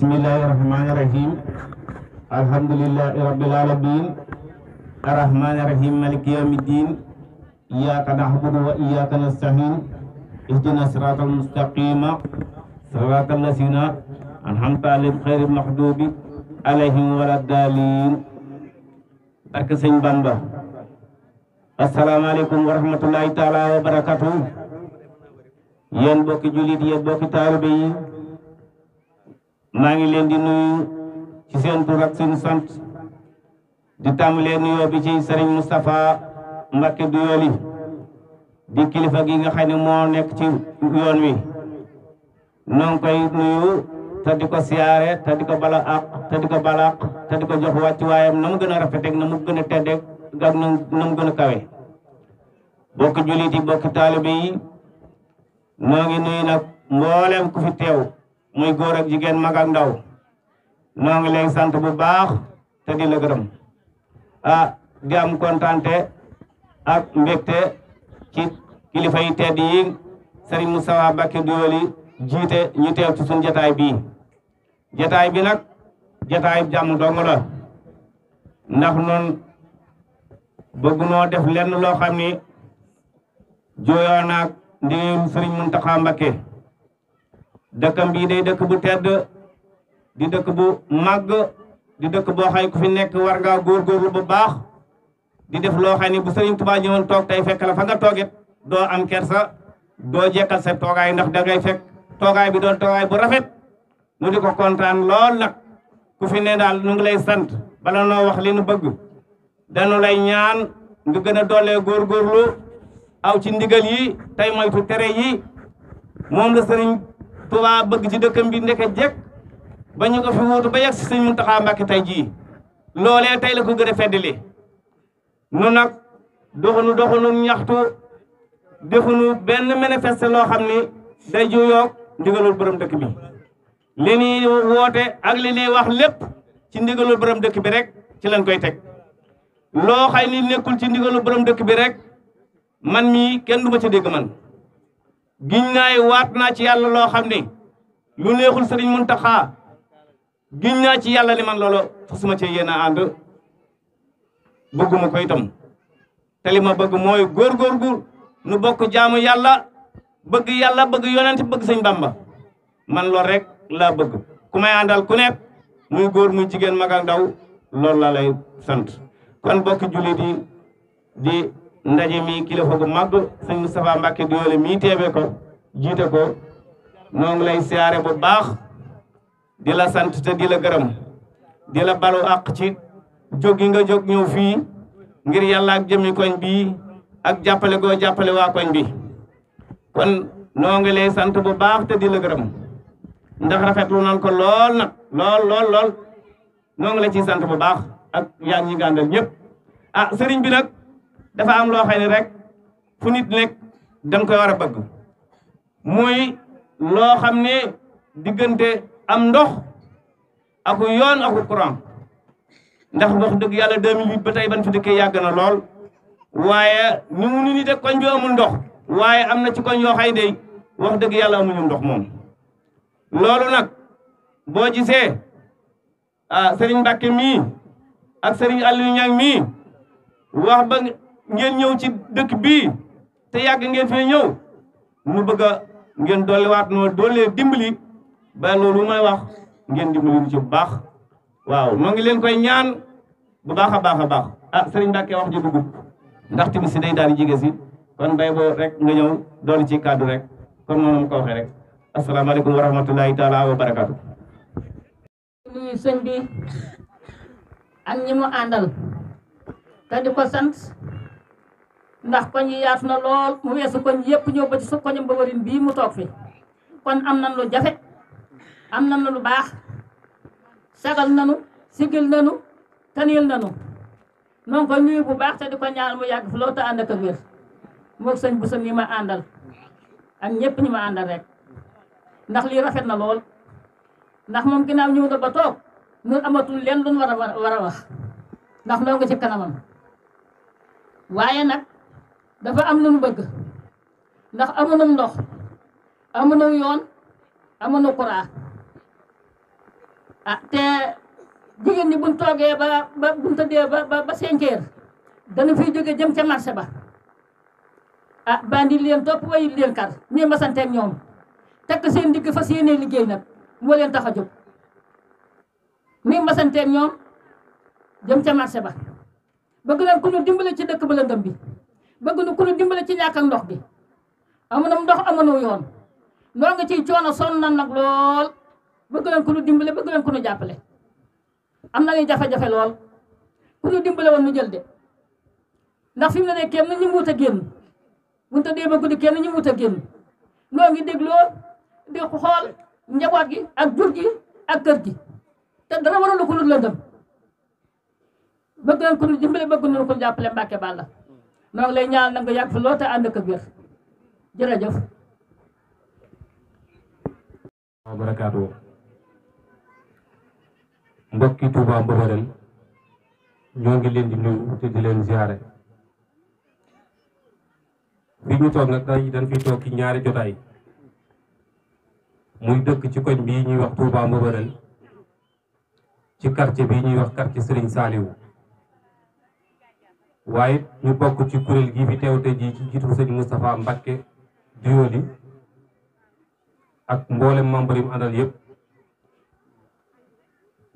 Bismillahirrahmanirrahim. Alhamdulillahi rabbil alamin. Arrahmanirrahim maliki yaumiddin. Iyyaka na'budu wa iyyaka nasta'in. Ihdinas siratal mustaqim. Siratal ladzina an'amta 'alaihim ghairil maghdubi 'alaihim waladdallin. Barke Sëñ Bamba. Assalamualaikum warahmatullahi taala wabarakatuh. Yéen bokki julit yéen bokki taalibe yi maa ngi leen di nuyu ci seen tur ak seen sant di tàmbalee nuyoo bi ci Serigne Moustapha Mbacké Doyoly di kilifa gi nga xam ne moo nekk ci yoon wi noo ngi koy nuyu te di ko siyaare te di ko bala ak te di ko balaq te di ko jox wàccu waayam na mu gën a rafeteeg na mu gën a teddeeg ak na mu gën a kawe bokki julit yi bokki taalibe yi noo ngi nuyu nag mboolem ku fi teew muy góor ak jigéen mag ak ndaw noo ngi lay sant bu baax te di la gërëm di am kontante ak mbégte ci kilifa yi tedd yi Serigne Moustapha Mbacké Doyoly jiite ñu teew ci suñu jataay bii jataay bi nag jataay jàmm dong la ndax noonu bëgg noo def lenn loo xam ni jooyoo naag ndigal Serigne Mountakha Mbacké dëkkam bii day dëkk bu tedd di dëkk bu màgg di dëkk boo xay ku fi nekk war ngaa góorgóorlu bu baax di def loo xam ne bu Serigne Touba ñëwoon toog tey fekk la fa nga toogit doo am kersa doo jekkal sa toogaay ndax dangay fekk toogaay bi doon toogaay bu rafet nu di ko kontaan lool nag ku fi ne daal nu ngi lay sant bala noo wax li nu bëgg dañu lay ñaan nga gën a doolee góorgóorlu aw ci ndigal yi tey moytu tere yi moom la Serigne Touba bëgg ci dëkkam bi ndeke jekk ba ñu ko fi wuutu ba yegg si Serigne Mountakha Mbacké tey jii loolee tey la ko gën a feddali nu nag doxunu ñaxtu defuñu benn manifeste loo xam ni day juyoog ndigalul borom dëkk bi li ñuy woote ak li ñuy wax lépp ci ndigalul borom dëkk bi rek ci lañ koy teg loo xay ni nekkul ci ndigalul borom dëkk bi rek man mii kenn du ma ca dégg man giñ naay waat naa ci yàlla loo xam ni lu neexul Serigne Mountakha giñ naa ci yàlla ni man loolu fasuma ci yéen a ànd bëgguma ko itam te li ma bëgg mooy góorgóorgu nu bokk jaamu yàlla bëgg yonent bëgg Sëñ Bamba man loolu rek laa bëgg ku may àndal ku nekk muy góor muy jigéen mag ak ndaw loolu laa lay sant kon bokk jullit yi di ndaje mi kilifa gu mag Sëñ Moustapha Mbacké Doyoly mi teewe ko jiite ko noo ngi lay siyaare bu baax di la sant te di la gërëm di la balu àq ci jóg gi nga jóg ñëw fii ngir yàlla ak jëmmi koñ bi ak jàppale goo jàppale waa koñ bi kon noo ngi lay sant bu baax te di la gërëm ndax rafetlu nan ko lool nag lool noo ngi la ciy sant bu baax ak yaa ñi gàndal ñëpp sëriñ bi nag dafa am loo xam ne rek fu nit nekk danga koy war a bëgg muy loo xam ne diggante am ndox aku yoon aku courant ndax wax dëgg yàlla 2008 ba tey ban fi dëkkee yàgg na lool waaye ni mu ni de koñ bi amul ndox waaye am na ci koñ yoo xay dey wax dëgg yàlla amuñu ndox moom loolu nag boo gisee Serigne Mbacké mii ak Serigne Aliou Niang mii wax ba ngeen ñëw ci dëkk bii te yàgg ngeen fee ñëw nu bëgg a ngeen dolliwaat noo doolee dimbali ba loolu may wax ngeen dimbali nu ci bu baax waaw moo ngi leen koy ñaan bu baax a baax Serigne Mbacké wax ji dugub ndax tamit si day daal di jige si kon bay boo rek nga ñëw doolu ci kàddu rek kon moom ko waxee rek asalaamaaleykum wa rahmatullahi taala wa barakatu nuyu sëñ bi ak ñi mu àndal te di ko sant ndax koñ yi yaatu na lool mu weesu koñ yëpp ñëw ba ci su koñam ba warin bii mu toog fi kon am nan lu jafe am nan lu baax sagal nanu sigil nanu tanil nanu noonu ko nuyu bu baax te di ko ñaan mu yàgg fi loolu te ànd ak wér moog sëñ bu ñi ma àndal ak ñëpp ñi ma àndal rek ndax lii rafet na lool ndax moom ginnaaw ñëw na ba toog ñun amatul leen luñ war a wax ndax noo nga ci kanamam waaye nag dafa am lu mu bëgg ndax amunum ndox amunum yoon amunum courant te jigéen ñi buñ toogee ba buñ tëddee ba 5 heures dana fiy jóge jëm ca marché ba bandi leen topp wayi leen kar ñuy masanteeg ñoom tekk seen digg fas yéene liggéey nag moo leen tax a jóg ñuy masanteeg ñoom jëm ca marché ba bëgg leen ku ñu dimbale ci dëkk ba lëndëm bi bëgg na ku ñu dimbale ci ñàkk ak ndox bi amunum ndox amuñu yoon noo nga ciy coono sonn na nag lool bëgg leen ku ñu dimbale bëgg leen ku ñu jàppale am na ñuy jafe-jafe lool ku ñu dimbale woon nu jël de ndax fi mu ne kenn ñu wut a génn buñu tëddee ba guddi kenn ñu wut a génn noo ngi dégloo di xool njaboot gi ak jur gi ak kër gi te dara waralu ko lu lëndëm bëgg nañ ko ñu dimbale bëgg nañ ko jàppale Mbàkke Balla noo ngi lay ñaan nag nga yàgg fi lool te ànd ak wér jërëjëf. wa barakaatu mbokki Touba Mbëbërël ñoo ngi leen di nuyu te di leen ziare fi ñu toog nag dañ fi toog ci ñaari jotaay muy dëkk ci koñ bii ñuy wax Touba Mbëbërël ci quartier bii ñuy wax quartier Serigne Saliou waaye ñu bokk ci kuréel gii fi teew te ji ci jiitu sëñ Moustapha Mbacké Dioli ak mboolem membre yi mu àndal yëpp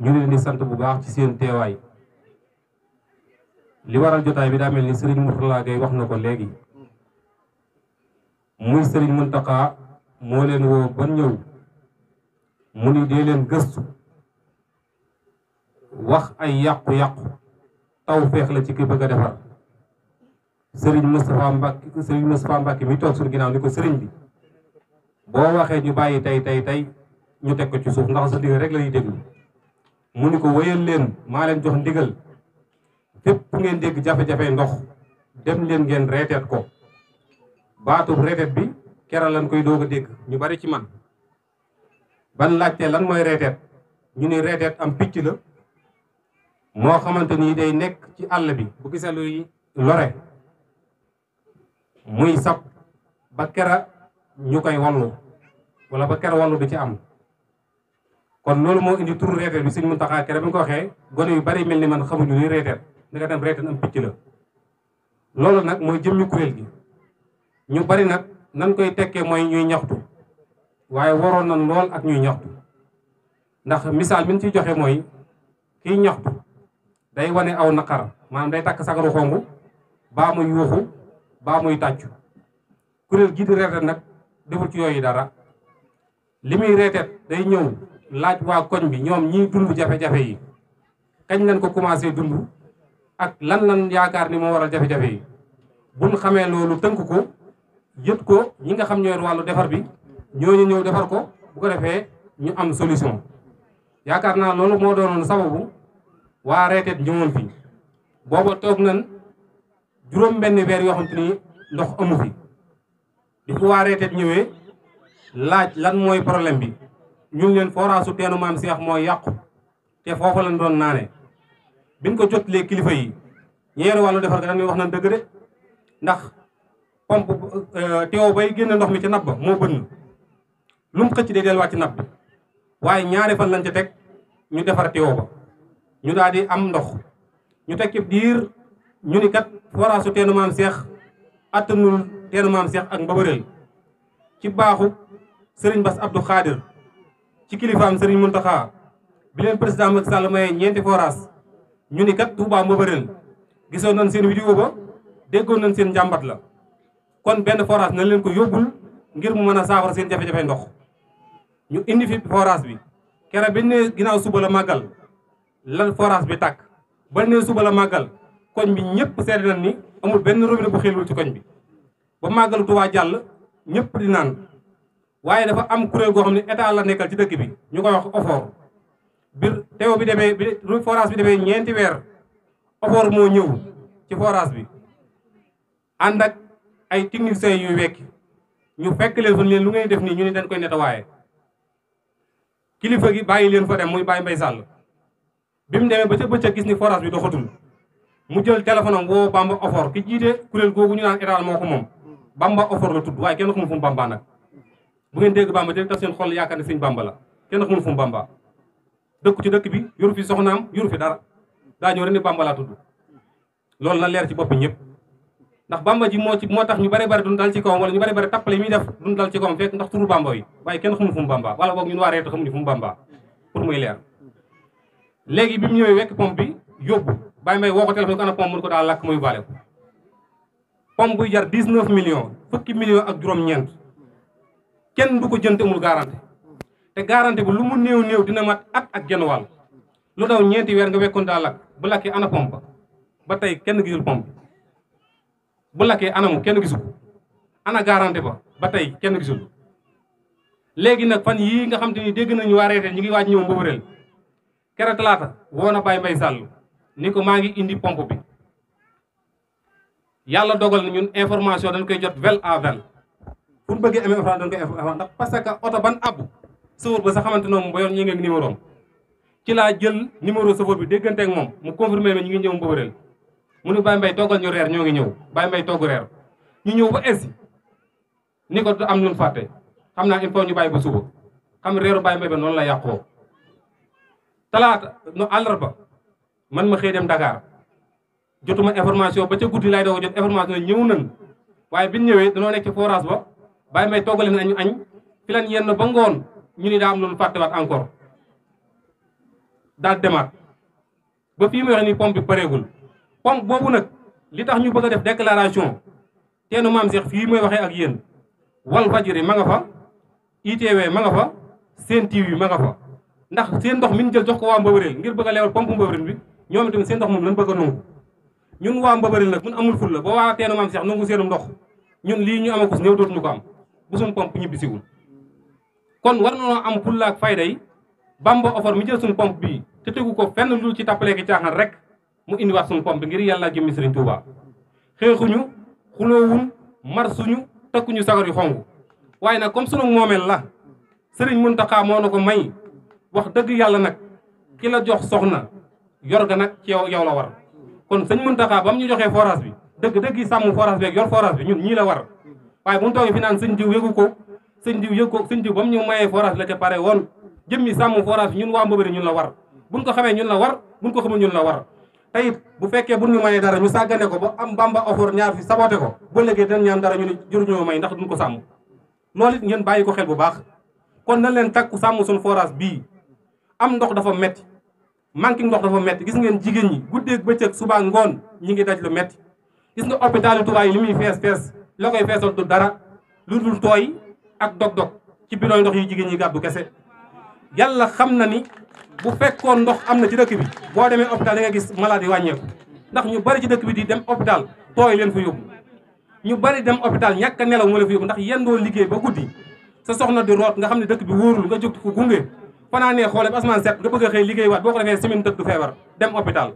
ñu leen di sant bu baax ci seen teewaay li waral jotaay bi daa mel ni Serigne Mourtala Gueye wax na ko léegi muy Serigne Mountakha moo leen woo ba ñëw mu ni dee leen gëstu wax ay yàqu-yàqu taw feex la ci ki bëgg a defar Serigne Moustapha Mbacké mi toog suñu ginnaaw ni ko Serigne bi boo waxee ñu bàyyi tey ñu teg ko ci suuf ndax sa ndigal rek la ñuy déglu mu ni ko wéyal leen maa leen jox ndigal fépp fu ngeen dégg jafe-jafe ndox dem leen ngeen reeteet ko baatub reeteet bi keral lañ koy doog a dégg ñu bari ci man ban laajtee lan mooy reeteet ñu ni reeteet am picc la moo xamante ni day nekk ci àll bi bu gisee luy lore muy sab ba kera ñu koy wallu wala ba kera wallu du ci am kon loolu moo indi turu reeteet bi Sëñ Muntaxa kere bi nga ko waxee gone yu bari mel ni man xamuñu luy reeteet da nga dem reeteet am picc la loolu nag mooy jëmmi kuréel gi ñu bari nag nan koy tekkee mooy ñuy ñaxtu waaye waroon nan lool ak ñuy ñaxtu ndax misaal mi ñu ciy joxe mooy kiy ñaxtu day wane aw naqar maanaam day takk sagaru xongu baa muy yuuxu baa muy tàccu kuréel gii di reeteet nag deful ci yooyu dara li muy reeteet day ñëw laaj waa koñ bi ñoom ñiy dund jafe-jafe yi kañ lañ ko commencé dund ak lan yaakaar ni moo waral jafe-jafe yi buñ xamee loolu tënk ko yët ko ñi nga xam ñooy wàllu defar bi ñooñu ñëw defar ko bu ko defee ñu am solution yaakaar naa loolu moo doonoon sababu waa reeteet ñëwoon fi booba toog nañ juróom benn weer yoo xam te ni ndox amu fi di fi waa reeteet ñëwee laaj lan mooy problème bi ñu leen forage su teenu maam Cheikh mooy yàqu te foofu lañ doon naane biñ ko jotlee kilifa yi ñeeri wàllu defar ga dañuy wax nañ dëgg de ndax pompe teew bay génne ndox mi ci napp ba moo bënn lu mu xëcc day delluwaat ci napp bi waaye ñaari fan lañ ca teg ñu defar teew ba ñu daal di am ndox ñu teg ci diir ñu ni kat forage su teenu maam Cheikh attanul teenu maam Cheikh ak Mbëbërël ci baaxu Serigne Bass Abdou Khadir ci kilifaam Serigne Mountakha bi leen président Macky Sall maye ñeenti forage ñu ni kat Touba Mbëbërël gisoon nañ seen vidéo ba déggoon nañ seen njàmbat la kon benn forage nañ leen ko yóbbul ngir mu mën a saafara seen jafe-jafe ndox ñu indi fi forage bi kere bañ ne ginnaaw suba la màggal lan forage bi tàkk bañ ne suba la màggal koñ bi ñëpp seede nañ ni amul benn robinet bu xelul ci koñ bi ba màggalu Touba jàll ñëpp di naan waaye dafa am kuréel goo xam ne état la nekkal ci dëkk bi ñu koy wax OFOR bir teew bi demee forage bi demee ñeenti weer OFOR moo ñëw ci forage bi ànd ak ay techniciens yu wekki ñu fekk leen fa leen lu ngay def nii ñu ne dañ koy nettoyer kilifa gi bàyyi leen fa dem muy bàyyi Mbay Sàll bi mu demee ba ca bëccëg gis ni forage bi doxatul mu jël téléphone am woo Bamba OFOR ki jiite kuréel googu ñu naan état moo ko moom Bamba OFOR la tudd waaye kenn xamul fu mu Bamba nag bu ngeen dégg Bamba dégg tax seen xol yaakaar ne sëñ Bamba la kenn xamul fu mu Bamba dëkku ci dëkk bi yoru fi soxnaam yoru fi dara daa ñëw rek ni Bamba laa tudd loolu na leer ci bopp ñëpp ndax Bamba ji moo tax ñu bari duñ dal ci kawam wala ñu bari tappale muy def duñ dal ci kawam fekk ndax turu Bamba yi waaye kenn xamul fu mu Bamba wala boog ñun waa reeta xamuñu fu mu Bamba pour muy leer léegi bi mu ñëwee wekk pompe bi yóbbu Baye Mbaye woo ko téléphone ko ana pompe mun ko daal lakk muy baale ko pompe buy jar 19 millions fukki millions ak juróom-ñeent kenn du ko jënd amul garanti te garanti bi lu mu néew dina mat at ak genn wàll lu daw ñeenti weer nga wekkoon daa lakk bu lakkee ana pompe ba tey kenn gisul pompe bu lakkee anamu kenn gisul ana garanti ba tey kenn gisul léegi nag fan yii nga xam te ni dégg nañu waa reete ñi ngi waaj ñëw Mbëbëreel kere talaata woo na Baye Mbaye Sall ni ko maa ngi indi pompe bi yàlla dogal na ñun information dañ koy jot vel à vel pour bëggee amee information dañ koy information ndax parce que oto ban abbu sëfoor ba sa xamante noonu ba yoon ñi ngi numéro am ci laa jël numéro sëfoor bi déggante ak moom mu confirmé ma ñu ngi ñëw Mbëbëreel mu ni Baye Mbaye toggal ñu reer ñoo ngi ñëw Baye Mbaye togg reer ñu ñëw ba egsi ni ko am nun fàtte xam naa il faut ñu bàyyi ba suba xam reeru Baye Mbaye ba noonu la yàqoo talaata no àllarba man ma xëy dem Dakar jotuma information ba ca guddi laay doog a jot information ñëw nañ waaye bi ñu ñëwee danoo nekk ci forage ba Baye Mbaye toggal leen añ fi leen yenn ba ngoon ñu ni daa am loolu fàttewaat encore daal demaat ba fii muy wax ni pompe bi pareegul pompe boobu nag li tax ñu bëgg a def déclaration teenu maam Cheikh fii mooy waxee ak yéen Walf Fadjri ma nga fa ITV ma nga fa Sen TV ma nga fa ndax seen ndox mi ñu jël jox ko waa Mbëbëreel ngir bëgg a leewal pompe Mbëbëreel bi ñoom itamit seen ndox moom lañ bëgg a nangu ñun waa Mbëbëreel nag mun amul ful la ba waa teenu maam Cheikh nangu seenum ndox ñun lii ñu amakus néew dootuñu ko am bu suñu pompe ñibbisiwul kon war nañoo am fulla ak fayda yi Bamba offre mi jël suñu pompe bii te tegu ko fenn lu ci tàppaleeki caaxaan rek mu indiwaat suñu pompe bi ngir yàlla jëmmi Sëriñ Tuuba xeexuñu xuloowuñ marsuñu takkuñu sagar yu xongu waaye nag comme sunu moomeel la Sëriñ Muntaxa moo na ko may wax dëgg yàlla nag ki la jox soxna yor ga nag ci yow la war kon sëñ Muntaxa ba mu ñu joxee forage bi dëgg yi sàmm forage bi ak yor forage bi ñun ñii la war waaye bu ñu toogee fi naan sëñ diw yëgu ko sëñ diw yëg ko sëñ diw ba mu ñu mayee forage bi la ca pare woon jëmmi sàmm forage bi ñun waa Mbëbëreel ñun la war buñ ko xamee ñun la war buñ ko xamee ñun la war te it bu fekkee bu ñu mayee dara ñu sàggane ko ba am Bamba offre ñaar fi saboté ko ba léegi dañ ñaan dara ñu ne jëruñoo may ndax duñ ko sàmm loolu it ngeen bàyyi ko xel bu baax kon nañ leen takku sàmm suñu forage bii am ndox dafa metti manque ndox dafa metti gis ngeen jigéen ñi guddeeg bëccëg suba ngoon ñi ngi daj lu metti gis nga hôpital Touba yi li muy fees la koy feesal du dara lu dul tooy ak dog-dog ci bidon ndox yi jigéen ñi gàddu kese yàlla xam na ni bu fekkoon ndox am na ci dëkk bi boo demee hôpital da nga gis malade yi wàññeeku ndax ñu bari ci dëkk bi di dem hôpital tooy leen fa yóbbu ñu bari dem hôpital ñàkk a nelaw moo leen fa yóbbu ndax yendoo liggéey ba guddi sa soxna di root nga xam ne dëkk bi wóorul nga jóg ko gunge fanaanee xoole ba asamaan set nga bëgg a xëy liggéey waat boo ko defee semaine tëdd feebar dem hôpital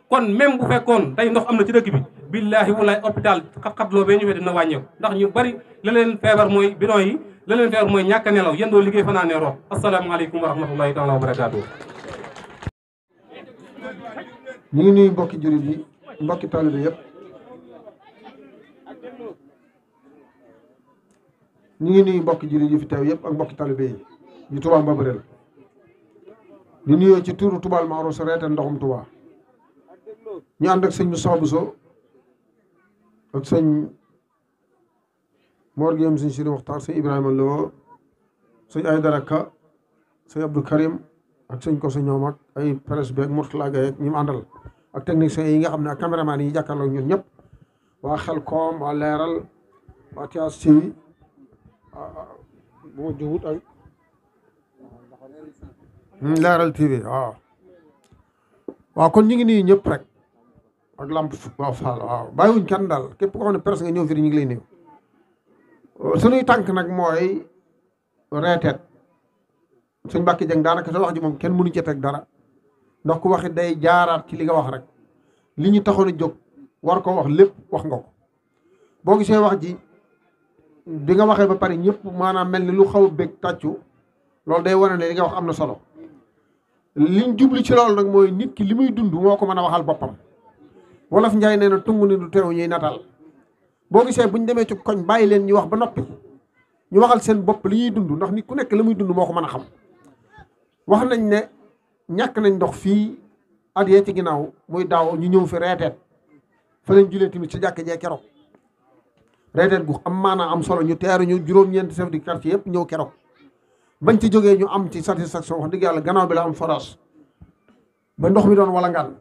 kon même bu fekkoon tey ndox am na ci dëkk bi billaahi walaay hôpital xat-xatloo bee ñu fee dina wàññeeku ndax ñu bari la leen feebar mooy bidon yi la leen feebar mooy ñàkk a nelaw yendoo liggéey fanaanee root asalaamaaleykum wa rahmatullahi taala wa barakaatu. ñu ngi nuyu mbokki jullit yi mbokki taalibe yëpp ñu ngi nuyu mbokki jullit yi fi teew yëpp ak mbokki taalibe yi ñu Touba Mbëbëreel ñu nuyoo ci tuuru Touba Maodo sa reete ndoxum Touba ñu ànd ak sëñ Moussa Bousso ak sëñ Mor Guillaume sëñ Sidi Mokhtar sëñ Ibrahima Lo sëñ Aydara Ka sëñ Abdou Karim ak sëñ Koso ñoom ak ay presse beeg Mourtala Gaye ak ñi mu àndal ak techniciens yi nga xam ne ak caméraman yi jàkkaarloo ñun ñëpp waa Xelcom waa Leeral waa Thias TV bu ma jowut ak Leeral TV waaw kon ñu ngi nii ñëpp rek ak Lamp waaw Fall waaw bàyyiwuñ kenn daal képp koo xam ne presse nga ñëw fii ñu ngi lay néew suñuy tànk nag mooy reeteet sëñ Mbàkke Jeng daanaka sa wax ji moom kenn mënu ci teg dara ndax ku waxit day jaaraat ci li nga wax rek li ñu taxoon a jóg war ko wax lépp wax nga ko boo gisee wax ji bi nga waxee ba pare ñëpp maanaam mel ni lu xaw a bég tàccu loolu day wane ne li nga wax am na solo liñ jubli ci loolu nag mooy nit ki li muy dund moo ko mën a waxal boppam wolof Njaay nee na tungu ni du teew ñuy natal boo gisee buñ demee ci koñ bàyyi leen ñu wax ba noppi ñu waxal seen bopp li ñuy dund ndax nit ku nekk la muy dund moo ko mën a xam wax nañ ne ñàkk nañ ndox fii at yee ci ginnaaw muy daaw ñu ñëw fi reeteet fa lañ julee tamit ci jàkk jee keroog reeteet gu am maanaa am solo ñu teeru ñu juróom-ñeenti chef de quartier yëpp ñëw keroog bañ ci jógee ñu am ci satisfaction wax dëgg yàlla gannaaw bi la am forage ba ndox mi doon wala ngaan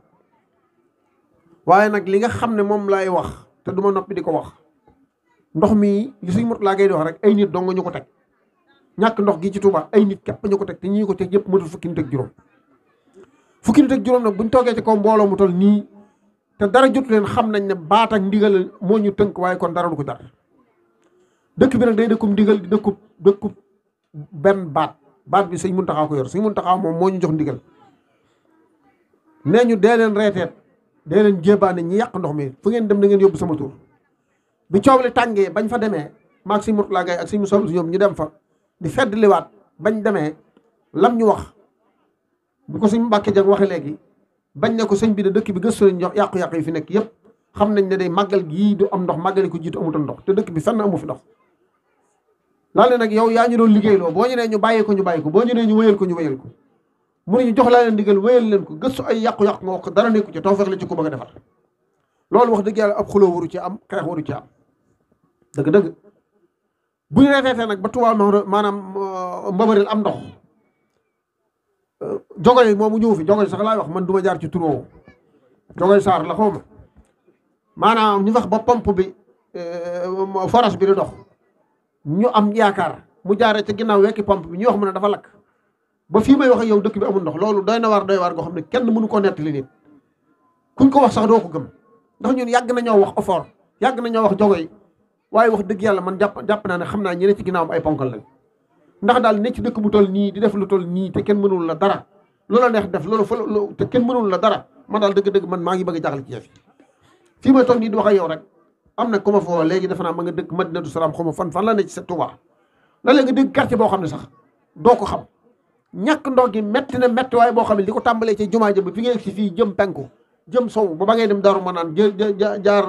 waaye nag li nga xam ne moom laay wax te du ma noppi di ko wax ndox mi li suñ mot laa ngay di wax rek ay nit dong ñu ko teg ñàkk ndox gi ci Touba ay nit képp ñu ko teg te ñi ko teg ñëpp matul fukki nit ak juróom fukki nit ak juróom nag buñ toogee ci kaw mbooloo mu toll nii te dara jotu leen xam nañ ne baat ak ndigal moo ñu tënk waaye kon dara du ko jar dëkk bi nag day dëkkub ndigal di dëkkub benn baat bi sëñ Muntaxa ko yor sëñ Muntaxa moom moo ñu jox ndigal nee ñu dee leen reeteet dee leen jébaane ñi yàq ndox mi fu ngeen dem na ngeen yóbbu sama tur bi coow li tàngee bañ fa demee maag sëñ Murtala Gaye ak sëñ Musaa ñoom ñu dem fa di fedd liwaat bañ demee lam ñu wax bu ko sëñ Mbàkke Jag waxe léegi bañ ne ko sëñ bi de dëkk bi gëstu nañ jox yàqu-yàqu yi fi nekk yëpp xam nañ ne day màggal gii du am ndox màggali ko jiitu amutoon ndox te dëkk bi fenn amu fi ndox laal ne nag yow yaa ñu doon liggéeyloo boo ñu nee ñu bàyyi ko ñu bàyyi ko boo ñu nee ñu wéyal ko ñu wéyal ko mu ne ñu jox laa leen ndigal wéyal leen ko gëstu ay yàqu-yàqu nga wax ko dara nekku ci tawfeex la ci ko bëgg a defar loolu wax dëgg yàlla ab xuloo waru ci am xeex waru ci am dëgg-dëgg bu ñu reeteetee nag ba Tuubaa maanaam Mbabareel am ndox jogoy moomu ñëw fi jogoy sax laay wax man du ma jaar ci tur woowu jogoy saar la xaw ma maanaam ñu wax ba pompe bi forage bi di dox ñu am yaakaar mu jaaree ca ginnaaw wekki pompe bi ñu wax mu ne dafa lakk ba fii may wax ak yow dëkk bi amul ndox loolu doy na waar goo xam ne kenn mënu koo nettali nit kuñ ko wax sax doo ko gëm ndax ñun yàgg nañoo wax effort yàgg nañoo wax jogoy waaye wax dëgg yàlla man jàpp naa ne xam naa ñeneen ci ginnaawam ay ponkal lañ ndax daal ne ci dëkk bu toll nii di def lu toll nii te kenn mënul la dara loola neex def loolu fa te kenn mënul la dara man daal dëgg-dëgg man maa ngi bëgg a jaaxle ci yëf yi fii may toog nii di wax ak yow rek am na ku ma foo léegi defe naa ma nga dëkk Madinatu Salaam xaw ma fan la ne ci sa Touba la léegi nga dégg quartier boo xam ne sax doo ko xam ñàkk ndox gi metti na metti waaye boo xam ne li ko tàmbalee ci jumaa ja ba fi ngay si fii jëm penku jëm sow ba ngay dem Daaru Manaan jaar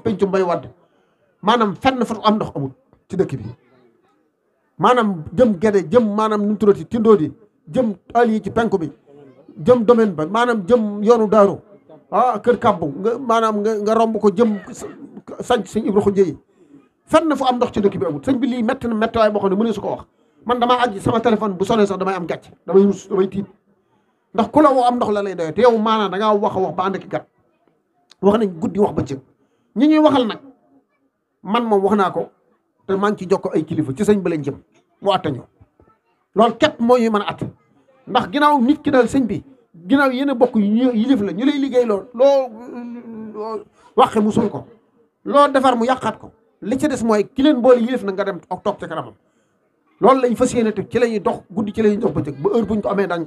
pencu Mbay Wadd maanaam fenn fa am ndox amul ci dëkk bi maanaam jëm Gede jëm maanaam nu mu tuddati Tindóodi jëm àll yi ci penku bi jëm domaine ba maanaam jëm yoonu daaru kër kàbbu nga maanaam nga romb ko jëm sanc sëñ Ibra Xujje yi fenn fu am ndox ci dëkk bi amul sëñ bi lii metti na metti waaye boo xam ne mënee su ko wax man damaa àgg sama téléphone bu sonné sax damay am gàcc damay rus damay tiit ndax ku la woo am ndox la lay doyee te yow maanaam da ngaa wax a wax ba ànd ki gat wax nañ guddi wax ba cëg ñi ñuy waxal nag man moom wax naa ko te maa ngi ci jokko ay kilifa ci sëñ ba lañ jëm mu atta ñu loolu képp moo ñuy mën a att ndax ginnaaw nit ki daal sëñ bi ginnaaw yéen a bokk yilif la ñu lay liggéey loo waxe mu sul ko loo defar mu yàqaat ko li ci des mooy ki leen boole yilif na nga dem ak toog ci kanamam loolu lañ fas yéene te ci la ñuy dox guddi ci la ñuy dox bëccëg ba heure buñ ko amee daañ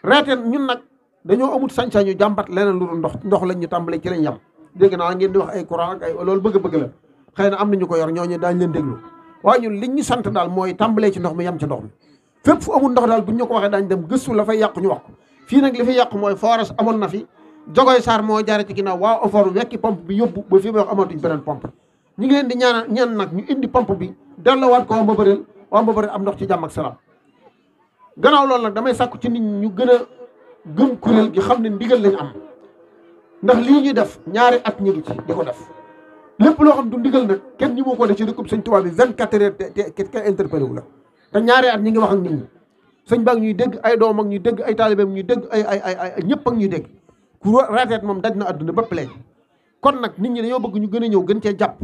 reeteen ñun nag dañoo amut sañ-sañu jàmbat leneen lu dul ndox lañ ñu tàmbalee ci lañ yam dégg naa ngeen di wax ay courant ak ay loolu bëgg-bëgg la xëy na am nañu ko yor ñooñu daañ leen déglu waaye ñun liñ ñu sant daal mooy tàmbalee ci ndox mi yam ci ndox mi fépp fu amul ndox daal buñ ñu ko waxee daañ dem gëstu la fay yàqu ñu wax ko fii nag li fay yàqu mooy forage amoon na fi jogoy saar moo jaare ci ginnaaw waa OFOR wekki pompe bi yóbbu ba fii may wax amatuñ beneen pompe ñu ngi leen di ñaan nag ñu indi pompe bi delloowaat ko waa Mbabareel am ndox ci jàmm ak salaam gannaaw loolu nag damay sàkku ci nit ñu gën a gëm kuréel gi xam ne ndigal lañ am ndax lii ñuy def ñaari at ñu ngi ci di ko def lépp loo xam du ndigal nag kenn ñi moo ko def ci dëkkub sëñ Tuubaa bi 24 heures te kenn interpellé wu la te ñaari at ñi ngi wax ak nit ñi sëñ baa ngi ñuy dégg ay doom ak ñuy dégg ay taalibeem ñuy dégg ay ñëpp ak ñuy dégg ku reeteet moom daj na adduna bépp léegi kon nag nit ñi dañoo bëgg ñu gën a ñëw gën cee jàpp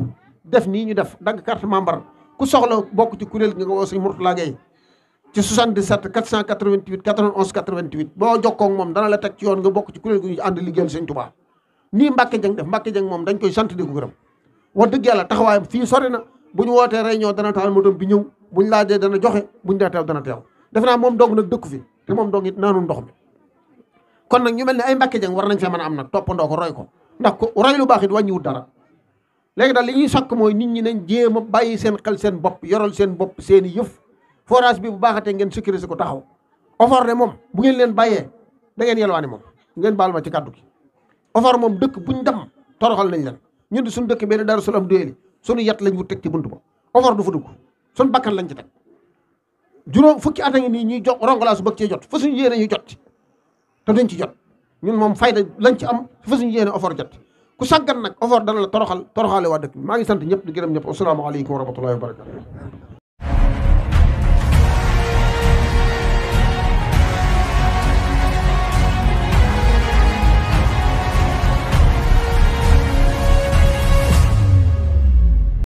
def nii ñu def dagg carte membre ku soxla bokk ci kuréel gi nga woo sëñ Murtala Gaye ci 77 488 91 88 boo jokkoo ak moom dana la teg ci yoon nga bokk ci kuréel gi ñu ànd liggéeyal sëñ Tuubaa nii Mbàkke Jeng def Mbàkke Jeng moom dañ koy sant di ko gërëm wax dëgg yàlla taxawaayam fii sori na bu ñu wootee réunion dana taal motom bi ñëw buñ laajee dana joxe buñ dee teew dana teew def naa moom dong nag dëkku fi te moom dong it naanu ndox mi kon nag ñu mel ne ay Mbàkke Jeng war nañ fee mën a am nag toppandoo ko roy ko ndax ko roy lu baax it wàññiwut dara léegi daal li ñuy sakk mooy nit ñi nañ jéem a bàyyi seen xel seen bopp yoral seen bopp seen i yëf forage bi bu baaxatee ngeen sécuriser ko taxaw OFOR ne moom bu ngeen leen bàyyee da ngeen yelwaani moom ngeen baal ma ci kàddu gi OFOR moom dëkk buñ dem toroxal nañ leen ñun di suñu dëkk benn Daaru Salaam doyeli suñu yat lañ wut teg ci buntu ba OFOR du fa dugg suñu lañ ci teg juróom fukki at a ngi nii ñuy jox rongalaasu bëgg cee jot fa suñu yéene ñu jot te duñ ci jot ñun moom fayda lañ ci am fa suñu yéene offort jot ku sàggan nag offort dana la toroxaale waa dëkk bi maa ngi sant ñëpp di gërëm ñëpp asalaamaaleykum wa rahmatullahi wa barakatu